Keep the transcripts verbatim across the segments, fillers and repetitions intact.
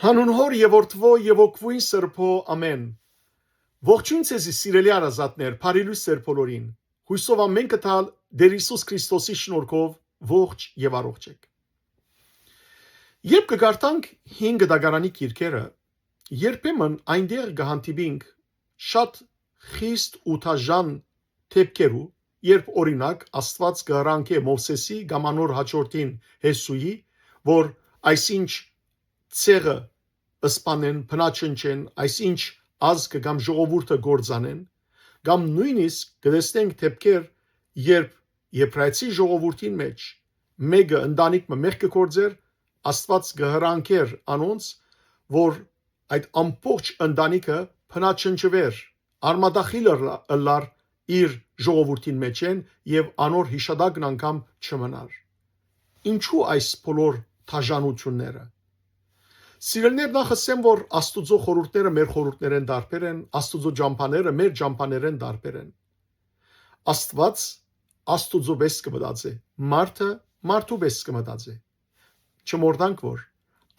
Անուն Հօր եւ Որդւոյ եւ Հոգւոյն Սրբոյ, ամէն։ Ողջոյն ձեզի, սիրելի հարազատներ, բարի լոյս ձեր բոլորին։ Յոյսով ամէն կը տալ Տէր Յիսուս Քրիստոսի շնորհքով ողջ եւ առողջ էք։ Երբ կը կարդանք հին գտակարանի գիրքերը, երբեմն այնտեղ կը հանդիպինք շատ խիստ ու դաժան դեպքերու, երբ, օրինակ, Աստուած կը հրամայէ Մովսէսի կամ անոր յաջորդին Յեսուի, որ այսինչ ցեղը սպանեն, բնաչնչեն, այսինչ ազգը կամ ժողովուրդը կործանեն, կամ նոյնիսկ կը տեսնենք դեպքեր, երբ Եբրայեցի ժողովուրդին մէջ մէկը ընտանիք մը մեղք կը գործէր, Աստուած կը հրամայէր անոնց, որ այդ ամբողջ ընտանիքը բնաչնչուէր, արմատախիլ ըլլա-, ըլլար իր ժողովուրդին մէջէն եւ անոր յիշատակն անգամ չմնար։ Ինչու այս բոլոր դաժանութիւնները։ Սիրելիներ, նախ ըսեմ, որ Աստուծոյ խորհուրդները մեր խորհուրդներէն տարբեր են, Աստուծոյ ճամբաները մեր ճամբաներէն տարբեր են։ Աստուած Աստուծոյ պէս կը մտածէ, մարդը մարդու պէս կը մտածէ։ Չմոռնանք, որ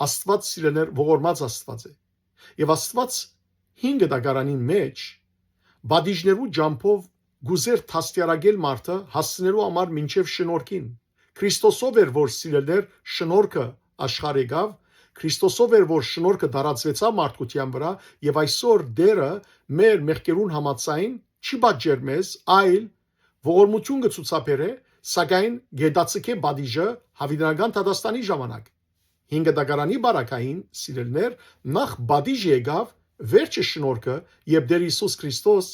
Աստուած, սիրելիներ, ողորմած Աստուած է։ Եւ Աստուած հին գտակարանին մէջ պատիժներու ճամբով կ'ուզէր դաստիարակել մարդը հասցնելու համար մինչեւ շնորհքին։ Քրիստոսով էր, որ, սիրելիներ, շնորհքը աշխարհ եկաւ, Քրիստոսով էր, որ շնորհքը տարածուեցաւ մարդկութեան վրայ, եւ այսօր Տէրը մեր մեղքերուն համաձայն չի պատժեր մեզ, այլ ողորմութիւն կը ցուցաբերէ, սակայն կ'հետաձգէ պատիժը յաւիտենական դատաստանի ժամանակ։ Հին գտակարանի պարագային, սիրելիներ, նախ պատիժը եկաւ, վերջը շնորհքը, երբ Տէր Յիսուս Քրիստոս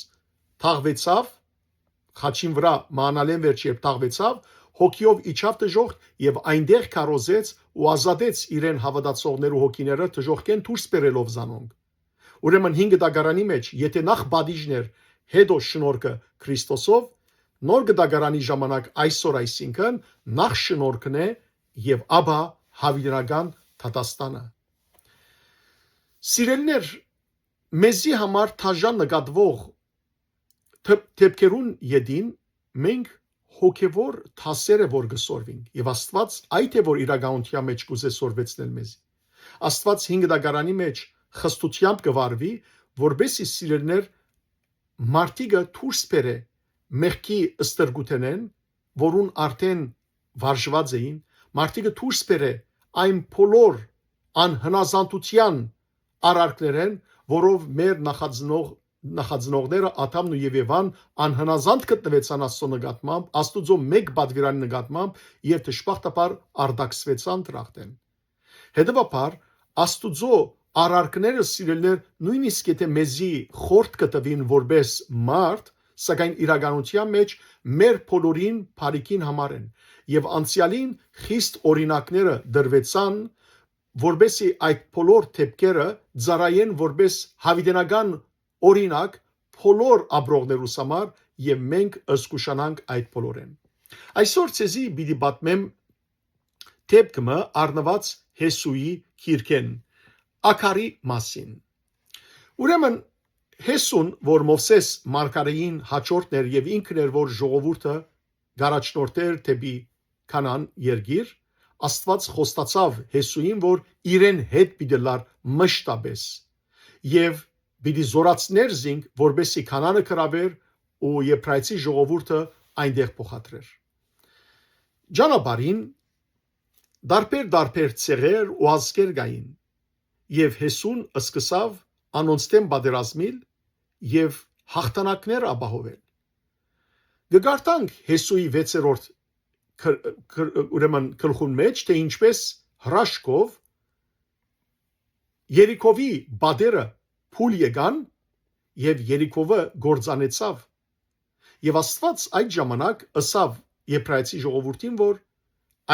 թաղուեցաւ, խաչին վրայ մահանալէն վերջ երբ թաղուեցաւ, հոգիով իջաւ դժոխք եւ այնտեղ քարոզեց ու ազատեց իրեն հաւատացողներու հոգիները դժոխքէն դուրս բերելով զանոնք։ Ուրեմն հին գտակարանի մէջ, եթէ նախ պատիժն էր, հետո շնորհքը Քրիստոսով, նոր գտակարանի ժամանակ այսօր, այսինքն, նախ շնորհքն է եւ ապա յաւիտենական դատաստանը։ Սիրելիներ, մեզի համար դաժան նկատուող դեպ-, դեպքերուն ետին մենք հոգեվոր դասեր է որ կը սորվինք, եւ Աստուած այդ է որ իրականության մէջ կ'ուզէ սորվեցնել մեզի։ Աստուած հին գտակարանի մէջ խստութեամբ կը վարուի, որպեսզի, սիրելիներ, մարդիկը դուրս բերէ մեղքի ստրկութենէն, որուն արդէն վարժուած էին, մարդիկը դուրս բերէ այն բոլոր անհնազանդութեան արարքներէն, որով մեր նախածնող-, նախածնողները Ադամն ու Եվան անհնազանդ գտնուեցան Աստծո նկատմամբ, Աստուծո մէկ պատուիրանի նկատմամբ, եւ դժբախտաբար արտաքսուեցան դրախտէն։ Հետեւաբար, Աստուծո արարքները, սիրելիներ, նոյնիսկ եթէ մեզի խորթ կը տուին որպէս մարդ, սակայն իրականության մէջ մեր բոլորին բարիքին համար են, եւ անցեալին խիստ օրինակները տրուեցան, որպեսզի այդ բոլոր դեպքերը ծառայեն որպես յաւիտենական օրինակ բոլոր ապրողներուս համար, եւ մենք զգուշանանք այդ բոլորէն։ Այսօր ձեզի պիտի պատմեմ դէպք մը առնուած Յեսուի գիրքէն, Ագարի մասին։ Ուրեմն Յեսուն, որ Մովսէս մարգարէին յաջորդն էր եւ ինքն էր, որ ժողովուրդը կ'առաջնորդէր դէպի Քանան երկիր, Աստուած խոստացաւ Յեսուին, որ իրեն հետ պիտի լար մշտապէս եւ պիտի զորացներ զինք, որպեսզի Քանանը գրաւէր ու Եբրայեցի ժողովուրդը այնտեղ փոխադրեր։ Ճանապարհին տարբեր-տարբեր ցեղեր ու ազգեր կային, եւ Յեսուն սկսաւ անոնց դէմ պատերազմիլ եւ յաղթանակներ ապահովել։ Կը կարդանք Յեսուի վեցերորդ քր-, քր-, ուրեմն գլխուն մէջ, թէ ինչպէս հրաշքով Երիքովի պատերը փուլ եկան եւ Երիքովը կործանեցաւ։ Եւ Աստուած այդ ժամանակ ըսաւ Եբրայեցի ժողովուրդին, որ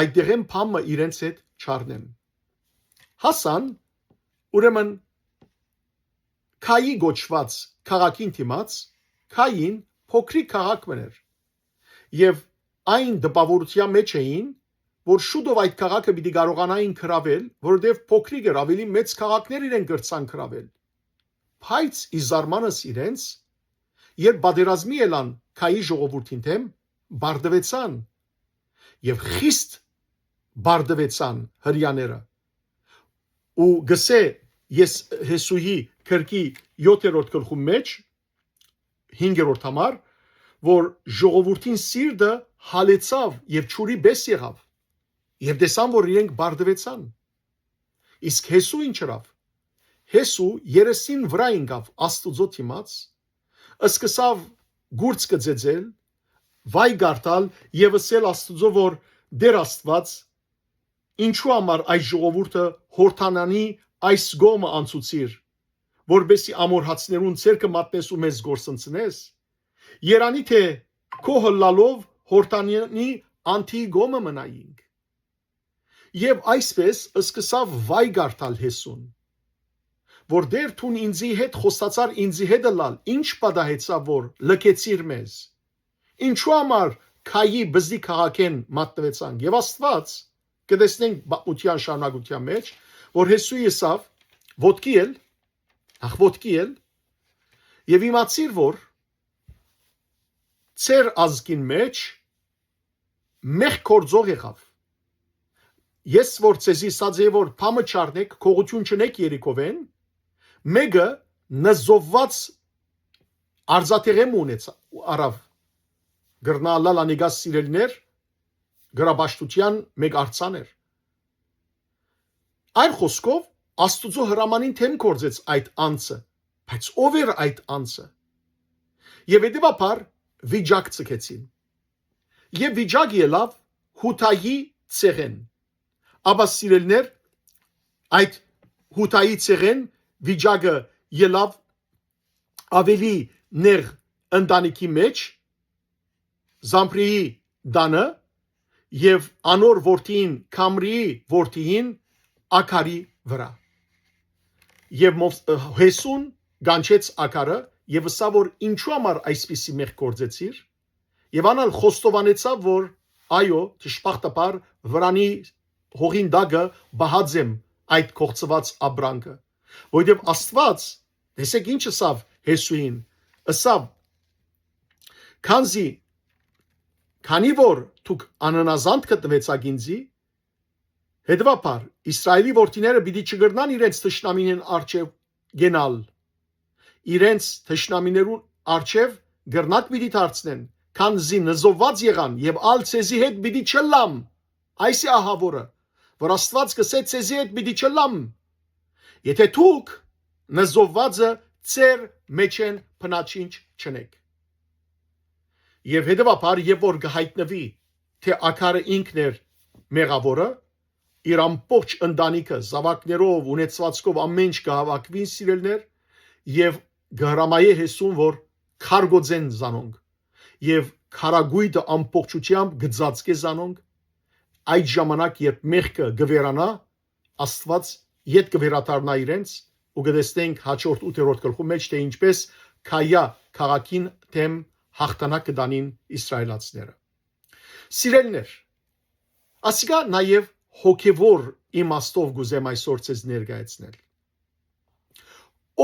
այդտեղէն բան մը իրենց հետ չառնեն։ Հասան, ուրեմն, Քայի կոչուած քաղաքին դիմաց, Քային փոքրիկ քաղաք մըն էր, եւ այն տպաւորութեան մէջ էին, որ շուտով այդ քաղաքը պիտի կարողանային գրաւել, որովհետեւ փոքրիկ էր, ավելի մեծ քաղաքներ իրեն կրցան գրաւել։ Բայց ի զարմանս իրենց, երբ պատերազմի ելան Քայի ժողովուրդին դէմ, բարդուեցան եւ խիստ բարդուեցան հրեաները։ Ու գսէ ես Հեսուի գրքի յոթերորդ գլխուն մէջ, հինգերորդ համար, որ ժողովուրդին սիրտը հալեցաւ եւ ջուրի պէս եղաւ, եւ տեսան, որ իրենք բարդուեցան։ Իսկ Հեսու ինչ ըրաւ։ Հեսու երեսին վրայ ինկաւ Աստուծոյ դիմաց, սկսաւ կուրծքը ծեծել, վայ կարդալ եւ ըսել Աստուծոյ, որ Տէր Աստուած, ինչու համար այս ժողովուրդը Յորդանանի այս կողմը անցուցիր, որպէսզի ամորհացիներուն ձեռքը մատնես ու մեզ կորսնցնես։ Երանի թէ քո յլալով Յորդանանի անդիի կողմը մնայինք։ Եւ այսպէս սկսաւ վայ կարդալ Հեսուն, որ Տէր, դուն ինծի հետ խոստացար ինծի հետ ըլլալ, ի՞նչ պատահեցաւ, որ լքեցիր մեզ։ Ինչու համար քայի բզդի քաղաքէն մատնուեցանք։ Եւ Աստուած, կը տեսնենք պատմութեան շարունակութեան մէջ, որ Հեսու ըսաւ, ոտքի ել, ախ, ոտքի ել, եւ իմացիր, որ ձեր ազգին մէջ մեղք գործող եղաւ։ Ես որ ձեզի ըսած էի, որ փամը չառնէք, գողութիւն չընէք Երիքովէն, մէկը նզովուած արծաթեղէն մը ունեցաւ, առաւ, կրնայ ըլլալ անիկա, սիրելիներ, գրապաշտութեան մէկ արձան էր։ Այլ խօսքով, Աստուծոյ հրամանին դէմ գործեց այդ անձը, բայց ո՞վ էր այդ անձը։ Եւ հետեւաբար վիճակ ձգեցին։ Եւ վիճակ ելաւ Յուդայի ցեղէն։ Ապա, սիրելիներ, այդ Յուդայի ցեղէն վիճակը ելաւ աւելի նեղ ընտանիքի մէջ, Զամբրիի տանը, եւ անոր որդիին, Քամրիի որդիին, Աքարի վրայ։ Եւ Մովս-, Հեսուն կանչեց Աքարը եւ ըսաւ, որ ինչու համար այսպիսի մեղք գործեցիր, եւ ան ալ խոստովանեցաւ, որ այո, դժբախտաբար վրանի հողին տակը պահած եմ այդ կողցուած ապրանքը, որովհետեւ Աստուած, տեսեք ինչ ըսաւ Հեսուին, ըսաւ, քանզի, քանի որ դուք անհնազանդ գտնուեցաք ինծի, հետեւաբար Իսրայէլի որդիները պիտի չկրնան իրենց թշնամիներուն առջեւ կենալ, իրենց թշնամիներուն առջեւ կրնակ պիտի դարձնեն, քանզի նզովուած եղան եւ ալ ձեզի հետ պիտի չըլլամ։ Այս է ահաւորը, որ Աստուած կ'ըսէ, ձեզի հետ պիտի չըլլամ, եթէ դուք նզովուածը ձեր մէջէն բնաչինչ չընէք։ Եւ հետեւաբար, երբ որ կը յայտնուի, թէ Աքարը ինքն էր մեղաւորը, իր ամբողջ ընտանիքը, զաւակներով, ունեցուածքով, ամէն ինչ կը հաւաքուին, սիրելիներ, եւ կը հրամայէ Հեսուն, որ քարկոծեն զանոնք, եւ քարակոյտը ամբողջութեամբ կը ծածկէ զանոնք, այդ ժամանակ, երբ մեղքը կը վերանայ, Աստուած ետ կը վերադառնայ իրենց, ու կը տեսնենք հաջորդ ութերորդ գլխու մէջ, թէ ինչպէս Քայա քաղաքին դէմ յաղթանակ կը տանին իսրայելացիները։ Սիրելիներ, ասիկա նաեւ հոգեվոր իմաստով կ'ուզեմ այսօր ձեզ ներկայացնել։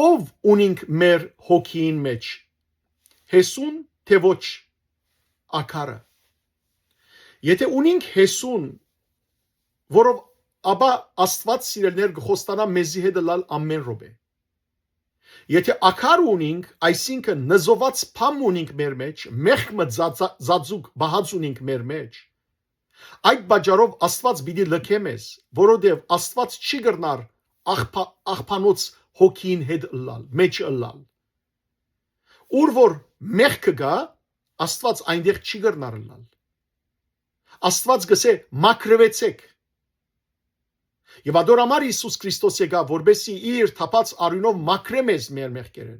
Ո՞վ ունինք մեր հոգիին մէջ, Հեսուն, թէ ոչ Աքարը։ Եթէ ունինք Հեսուն, որով, ապա Աստուած, սիրելիներ, կը խոստանայ մեզի հետ ըլլալ ամէն րոպէ։ Եթէ Աքար ունինք, այսինքն նզովուած փամ ունինք մեր մէջ, մեղք մը ձածա-, ձածուկ պահած ունինք մեր մէջ, այդ պատճառով Աստուած պիտի լքէ մեզ, որովհետեւ Աստուած չի կրնար աղբա-, աղբանոց հոգին հետ ըլլալ, մէջ ըլլալ։ Ուր որ մեղքը կայ, Աստուած այնտեղ չի կրնար ըլլալ։ Աստուած կ'ըսէ. «Մաքրուեցէք»։ Եւ ադոր համար Յիսուս Քրիստոս եկաւ, որպեսզի իր թափած արիւնով մաքրէ մեզ մեր մեղքերէն։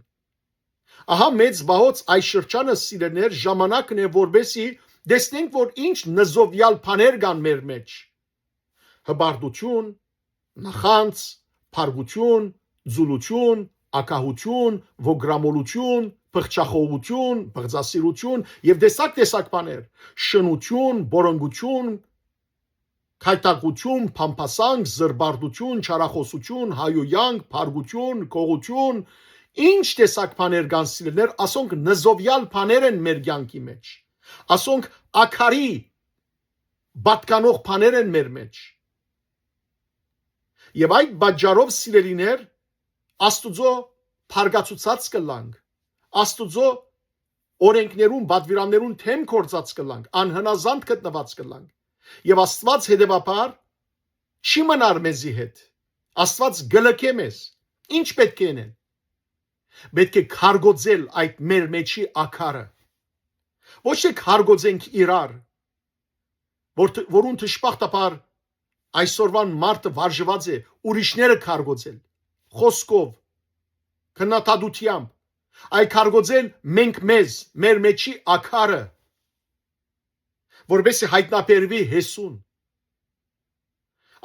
Ահա մեծ վահոց այս շրջանը, սիրելիներ, ժամանակն է, որպեսզի տեսնենք, որ ինչ նզովեալ բաներ կան մեր մէջ. հպարտութիւն, նախանձ, փառկութիւն, ձուլութիւն, ակահութիւն, ոգրամոլութիւն, փղճախոհութիւն, պղծասիրութիւն եւ տեսակ տեսակ բաներ, շնութիւն, բորոնգութիւն, քայթակղութիւն, փամփասանք, զրպարտութիւն, չարախօսութիւն, հայոյանք, փառկութիւն, գողութիւն, ինչ տեսակ բաներ կան, սիրելիներ, ասոնք նզովեալ բաներ են մեր կեանքի մէջ։ Ասոնք Աքարի պատկանող բաներ են մեր մէջ։ Եւ այդ պատճառով, սիրելիներ, Աստուծոյ բարկացուցած կ'ըլլանք, Աստուծոյ օրէնքներուն, պատուիրաններուն դէմ գործած կ'ըլլանք, անհնազանդ գտնուած կ'ըլլանք։ Եւ Աստուած, հետեւաբար, չի մնար մեզի հետ։ Աստուած կը լքէ մեզ։ Ի՞նչ պէտք է ընել։ Պէտք է քարկոծել այդ մեր մէջի աքարը։ Ոչ թէ քարկոծենք իրար, որ դ-, որուն դժբախտաբար այսօրուան մարդը վարժուած է ուրիշները քարկոծել, խօսքով, քննադատութեամբ, այլ քարկոծել մենք մեզ, մեր մէջի աքարը, որպեսզի յայտնաբերուի յեսուն։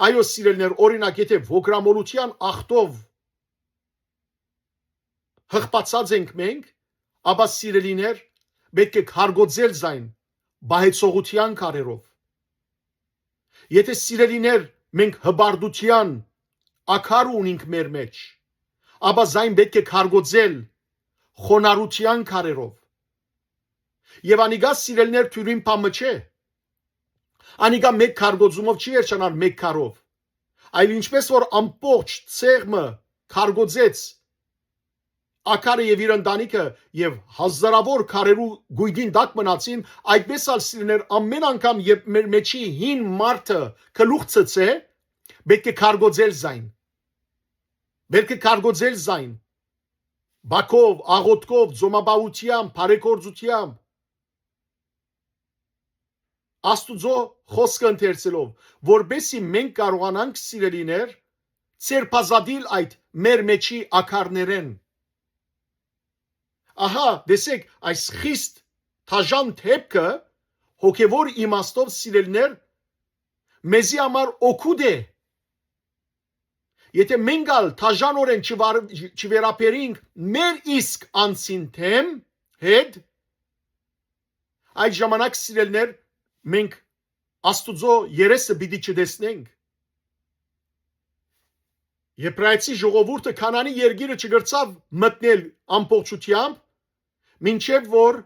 Այո, սիրելիներ, օրինակ, եթե ոգրամոլութեան ախտով յղբացած ենք մենք, ապա, սիրելիներ, պէտք է քարկոծել զայն պահեցողութեան քարերով։ Եթե, սիրելիներ, մենք հպարտութեան աքար ունինք մեր մեջ, ապա զայն պէտք է քարկոծել խոնարհութեան քարերով։ Եւ անիկա, սիրելիներ, թիւրին բան մը չէ։ Անիկա մէկ քարկոծումով չի վերջանար, մէկ քարով, այլ ինչպես որ ամբողջ ցեղ մը քարկոծեց աքարը եւ իր ընտանիքը, եւ հազարաւոր քարերու գոյտին տակ մնացին, այդպես ալ, սիրելիներ, ամէն անգամ, երբ մեր մէջի հին մարդը գլուխ ցցէ, պէտք է քարկոծել զայն։ Պէտք է քարկոծել զայն։ Բակով, աղօթքով, ծոմապահութեամբ, բարեգործութեամբ, Աստուծոյ խօսքը ընթերցելով, որպեսզի մենք կարողանանք, սիրելիներ, ձերբազատիլ այդ մեր մէջի աքարներէն։ Ահա, տեսեք, այս խիստ դաժան դէպքը հոգեւոր իմաստով, սիրելիներ, մեզի համար օգուտ է։ Եթե մենք ալ դաժանօրէն չվար-, չվերաբերենք մեր իսկ անձին դէմ, հետ, այդ ժամանակ, սիրելիներ, մենք Աստուծոյ երեսը պիտի չտեսնենք։ Եբրայեցի ժողովուրդը Քանանի երկիրը չկրցաւ մտնել ամբողջութեամբ, մինչեւ որ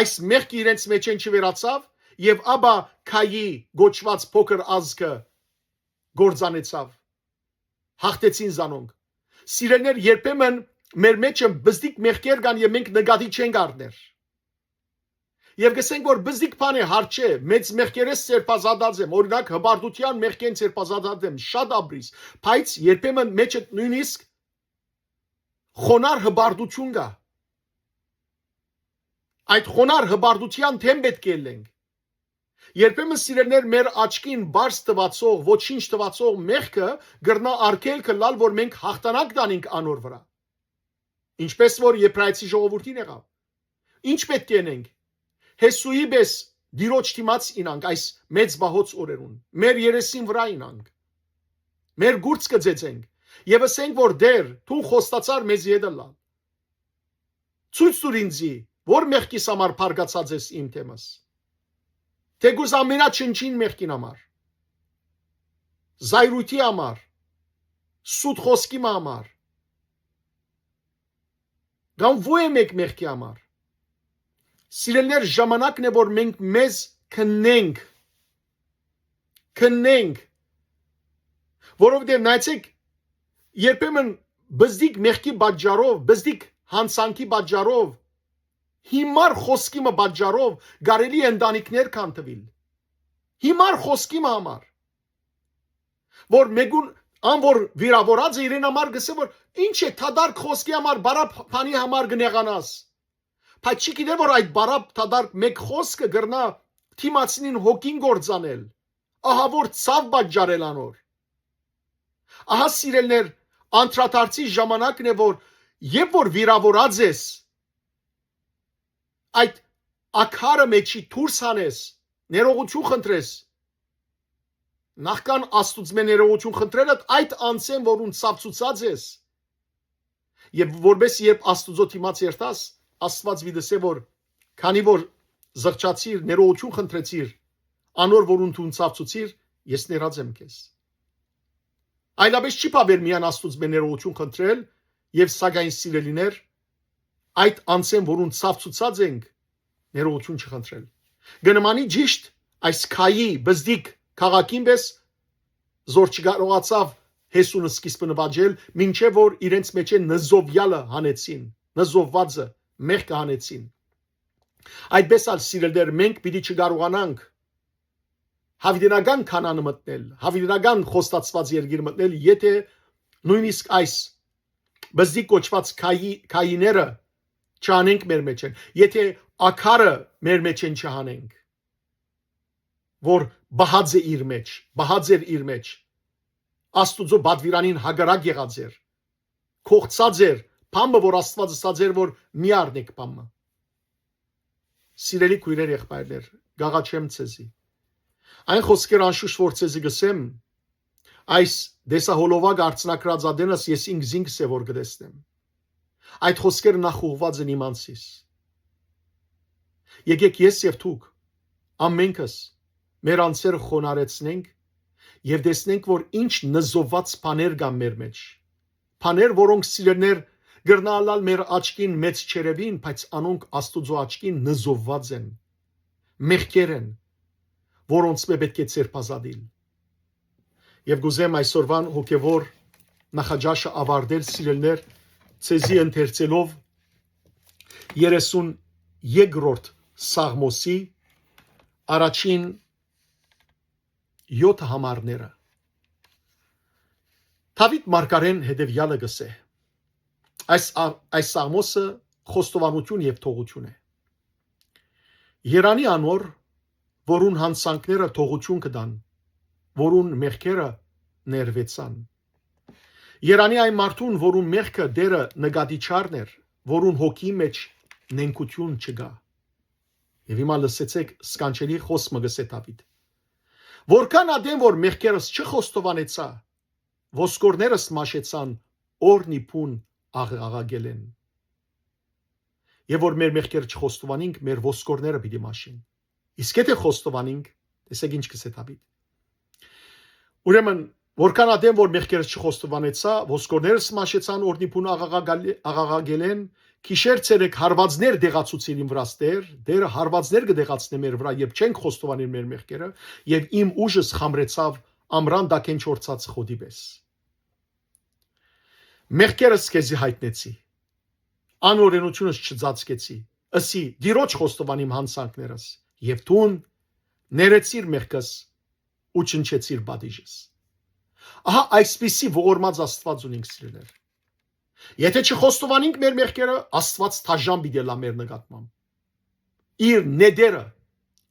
այս մեղքը իրենց մէջէն չվերացաւ, եւ ապա Քայի կոչուած փոքր ազգը կործանեցաւ, յաղթեցին զանոնք։ Սիրելիներ, երբեմն մեր մէջը բզդիկ մեղքեր կան եւ մենք նկատի չենք առներ։ Եւ կ'ըսենք որ բզդիկ բան է, հարց չէ, մեծ մեղքերէս ձերբազատած եմ, օրինակ, հպարտութեան մեղքէն ձերբազատած եմ, շատ ապրիս, բայց երբեմն մէջդ նոյնիսկ խոնար հպարտություն կայ։ Այդ խոնար հպարտութեան դէմ պէտք է ելլենք։ Երբեմն, սիրելիներ, մեր աչքին պարզ թուացող, ոչինչ թուացող մեղքը կրնայ արգելք ըլլալ, որ մենք յաղթանակ տանենք անոր վրայ, ինչպես որ Եբրայեցի ժողովուրդին եղաւ։ Ի՞նչ պէտք է ընենք։ Յեսուի պէս Տիրոջ դիմաց իյնանք այս մեծ պահոց օրերուն, մեր երեսին վրայ իյնանք, մեր կուրծքը ծեծենք եւ ըսենք որ Տէր, դուն խոստացար մեզի հետ ըլլալ։ Ցոյց տուր ինձի, որ մեղքիս համար բարկացած ես իմ դէմս, թէկուզ ամենաչնչին մեղքին համար, զայրույթի համար, սուտ խօսքի մը համար, կամ ո՞յ է մէկ մեղքի համար։ Սիրելիներ, ժամանակն է որ մենք մեզ քննենք, քննենք, որովհետեւ, նայեցեք, երբեմն բզդիկ մեղքի պատճառով, բզդիկ յանցանքի պատճառով հիմար խօսքի մը պատճառով կարելի է ընտանիքներ քանդուիլ։ Հիմար խօսքի մը համար, որ մէկուն, ան որ վիրաւորած է, իրեն համար կ'ըսէ որ, «Ի՞նչ է, դատարկ խօսքի համար, բարապ բանի համար կ'նեղանաս»։ Բայց չի գիտեր որ այդ բարապ դատարկ մէկ խօսքը կրնայ դիմացինին հոգին կործանել, ահաւոր ցաւ պատճառել անոր։ Ահա, սիրելիներ, անդրադարձի ժամանակն է որ, երբ որ վիրաւորած ես, այդ աքարը մէջի դուրս հանես, ներողություն խնդրես, նախքան Աստուծմէ ներողություն խնդրելդ, այդ անձէն որուն ցաւ ցուցած ես, եւ որպէս երբ Աստուծոյ դիմաց երթաս, Աստուած պիտի ըսէ որ, քանի որ զղջացիր, ներողություն խնդրեցիր անոր որուն դուն ցաւ ցուցիր, ես ներած եմ քեզ։ Այլապես չի բաւեր միայն Աստուծմէ ներողություն խնդրել, եւ սակայն, սիրելիներ, այդ անձէն որուն ցաւ ցուցած ենք, ներողություն չխնդրել։ Կը նմանի ճիշտ այս Քայի բզդիկ քաղաքին պէս, զոր չկարողացաւ Յիսուն սկիզբը նուաճել, մինչեւ որ իրենց մէջէն նզովեալը հանեցին, նզովուածը, մեղքը հանեցին։ Այդպէս ալ, սիրելիներ, մենք պիտի չկարողանանք յաւիտենական Քանան մտնել, յաւիտենական խոստացուած երկիր մտնել, եթէ նոյնիսկ այս բզդի կոչուած քայի-, քայիները չանենք մեր մէջէն, եթէ աքարը մեր մէջէն չհանենք, որ բահած է իր մեջ, բահած էր իր մեջ, Աստուծոյ պատուիրանին հակառակ եղած էր, կողցած էր բան մը, որ Աստուած ըսած էր, որ մի առնեք բան մը։ Սիրելի քոյրեր, եղբայրներ, կ'աղաչեմ ձեզի։ Այն խօսքերը անշուշտ որ ձեզի կ'ըսեմ, այս տեսահոլովակը արցնակրած ատենս ես ինքզինքս է որ կը տեսնեմ։ Այդ խօսքերը նախ ուղղուած են իմ անձիս։ Եկեք ես եւ դուք, ամենքս, մեր անձերը խոնարհեցնենք եւ տեսնենք, որ ինչ նզովուած բաներ կան մեր մեջ։ Բաներ, որոնք, սիրելիներ, կրնան ըլլալ մեր աչքին մեծ չերեւին, բայց անոնք Աստուծոյ աչքին նզովուած են, մեղքեր են, որոնցմէ պէտք է ձերբազատիլ։ Եւ կ'ուզեմ այսօրուան հոգեւոր նախաճաշը աւարտել, սիրելիներ, ձեզի ընթերցելով երեսուն երկրորդ Սաղմոսի առաջին յոթը համարները։ Դաւիթ մարգարեն հետեւեալը կ'ըսէ. այս ա-, այս Սաղմոսը խոստովանութիւն եւ թողութիւն է։ Երանի անոր, որուն յանցանքները թողութիւն կը տան, որուն մեղքերը ներուեցան։ Երանի այն մարդուն, որուն մեղքը Տէրը նկատի չառներ, որուն հոգի մէջ նենգութիւն չկայ։ Եւ հիմա լսեցէք, սքանչելի խօս մը կ'ըսէ Դաւիթ. որքան ատեն որ մեղքերս չխոստովանեցայ, ոսկորներս մաշեցան, օրնի բուն աղաղակելէն։ Եւ որ մեր մեղքերը չխոստովանինք, մեր ոսկորները պիտի մաշին։ Իսկ եթե խոստովանինք, տեսեք ինչ կ'ըսէ Դաւիթ։ Ուրեմն, որքան ատեն որ մեղքերս չխոստովանեցայ, ոսկորներս մաշեցան օրնի բուն աղաղակալ-, աղաղակելէն, գիշեր ցերեկ հարուածներ դեղացուցին իմ վրաս Տէր, Տէրը հարուածներ կը դեղացնէ մեր վրայ, երբ չենք խոստովանիր մեր մեղքերը, եւ իմ ուժս խամրեցաւ ամրան տակէն չորցած խոտի պէս։ Մեղքերս քեզի յայտնեցի, անօրենութիւնս չծածկեցի, ըսի, Տիրոջ խոստովանիմ յանցանքներս, եւ դուն ներեցիր մեղքս ու չնչեցիր պատիժս։ Ահա այսպիսի ողորմած Աստուած ունենք, սիրելիներ։ Եթե չխոստովանինք մեր մեղքերը, Աստուած դաժան պիտի ըլլայ մեր նկատմամբ։ Իր նետերը,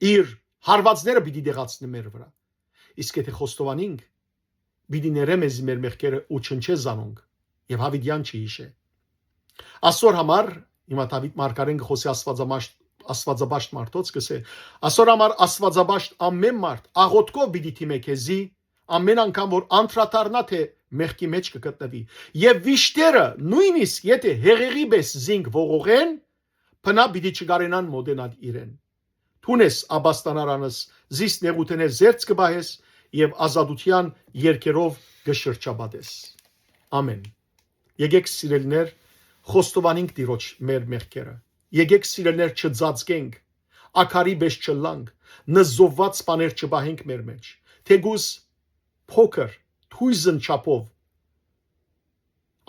իր հարվածները պիտի դեղացնի մեր վրայ։ Իսկ եթե խոստովանինք, պիտի ներէ մեզի մեր մեղքերը ու չնչէ զանոնք, եւ յաւիտեան չի յիշէ։ Ասոր համար, հիմա Դաւիթ մարգարեն կը խօսի Աստուածամաշ-, Աստուածապաշտ մարդոց, կ'ըսէ. «Ասոր համար Աստուածապաշտ ամեն մարդ աղօթքով պիտի դիմէ քեզի, ամեն անգամ որ անդրադառնայ թէ մեղքի մէջ կը գտնուի։ Եւ վիշտերը, նոյնիսկ եթէ հեղեղի պէս զինք ողողեն, բնայ պիտի չկարենան մօտենալ իրեն։ Դուն ես աբաստանարանս, զիս նեղութենէ զերծ կը պահես եւ ազատութեան երգերով կը շրջապատես»։ Ամեն։ Եկեք, սիրելիներ, խոստովանենք Տիրոջ մեր մեղքերը։ Եկեք, սիրելիներ, չծածկենք, աքարի պէս չըլլանք, նզովուած բաներ չպահենք մեր մէջ, թէկուզ փոքր, թոյզն չափով։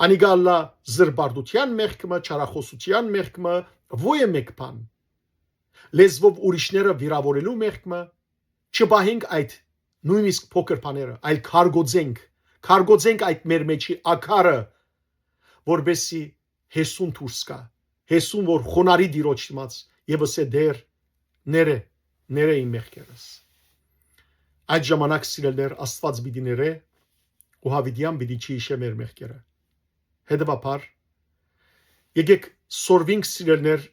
Անիկա ըլլայ զրպարտութեան մեղքը մը, չարախօսութեան մեղքը մը, ոյ է մէկ բան։ Լեզվով ուրիշները վիրավորելու մեղքը մը, չպահենք այդ նոյնիսկ փոքր բաները, այլ քարգոծենք, քարգոծենք այդ մեր մեջի աքարը, որպեսզի Յիսուն դուրս գայ, Յիսուն որ խոնարհի Տիրոջ դիմաց եւ ըսէ. «Տէր, ներէ, ներէ իմ մեղքերս»։ Այդ ժամանակ, սիրելիներ, Աստուած պիտի ներէ ու յաւիտեան պիտի չի յիշէ մեր մեղքերը։ Հետեւաբար, եկեք սորվինք, սիրելիներ,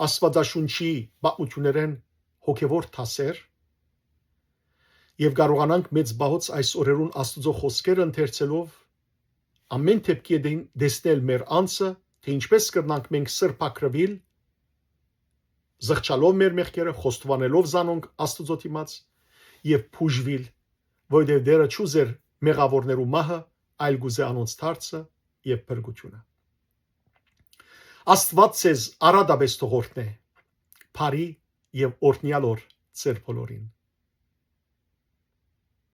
Աստուածաշունչի պատմութիւններէն հոգեւոր դասեր եւ կարողանանք մեծ պահոց այս օրերուն Աստուծոյ խօսքերը ընթերցելով, ամեն դեպքի հետ դին-, տեսնել մեր անձը, թէ ինչպես կրնանք մենք սրբագրվել, զղջալով մեր մեղքերը, խոստովանելով զանոնք Աստուծոյ դիմաց եւ բուժվել, որովհետեւ Տէրը չուզեր մեղաւորներու մահը, այլ կուզէ անոնց դարձը եւ փրկութիւնը։ Աստուած ձեզ առատապէս թող օրհնէ, բարի եւ օրհնեալ օր ձեր բոլորին։